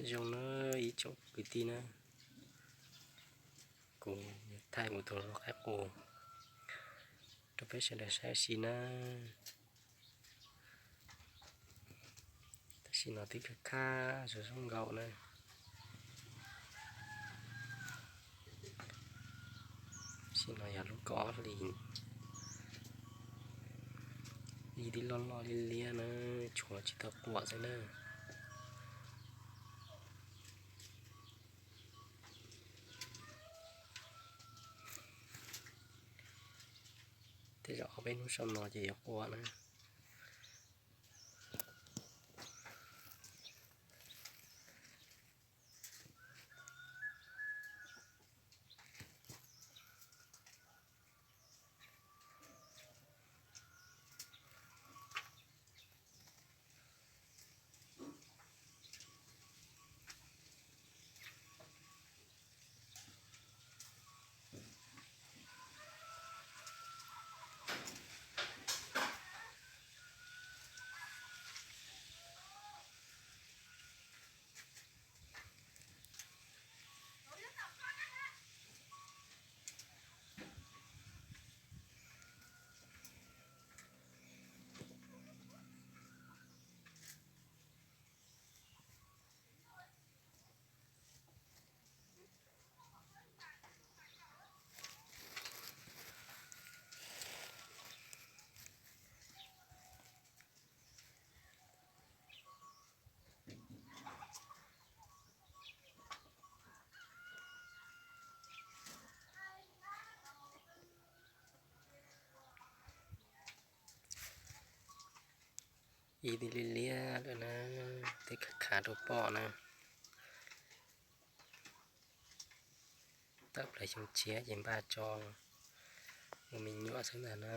Zoo na ib tsoom kwv tij na, kuv thaij kuv tus lau qaib qus rau peb sawv daws saib ua si na. Tam sim no twb khaj khaj zoo zoo nkaus na. Tam sim no yog lub kaum ob hlis, ib tib loj loj liab liab na, tshuav tsis tau quam xwb na. Tej zaum ob peb hnub saum no ces yuav quam na. Ib tib liab liab lawm na, twb khav khav rau pom na. Tawm plaws xyoo tshiab ces npaj tso ua me nyuam xwb ntag na.